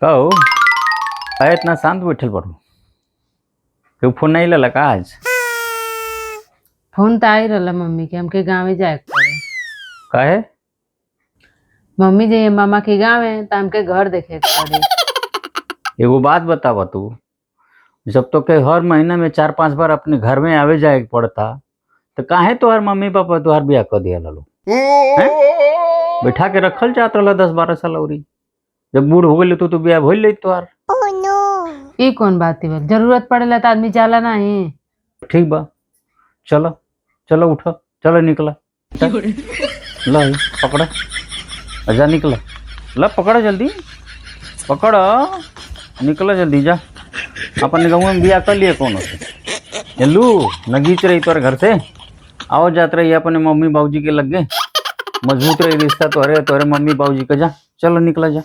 कहो, अरे इतना शांत बैठल बारू? केहू फोन नहीं ललक आज? फोन तो आई रहला मम्मी के, हमके गाँवे जाए के पड़े। काहे? मम्मी जी मामा के गाँव है तो हमके घर देखे के पड़े। एगो बात बतावा तू, जब तो के हर महीना में 4-5 बार अपने घर में आवे जाए के पड़ता तो काहे तोहर मम्मी पापा तोहर बियाह कर दिया लो? बैठा के रखल जात रहला 10-12 साल अउरी, जब बूढ़ हो गइल तो बियाह भइल लई तोहार। ई कौन बात है? जरूरत पड़ेला तो आदमी जाला नहीं। ठीक बा, चलो चलो, उठो, चलो निकला। ला पकड़ा, जा निकला, ला पकड़ा, जल्दी पकड़ा, निकला जल्दी, जा अपन गाँव में बियाह कर लिए कोनो से। लू नगीच रही तोहर घर से, आओ जात रही अपने मम्मी बाबूजी के लगे, मजबूत रही रिश्ता तोहरे तोहरे मम्मी बाबूजी का। जा चलो निकला जा।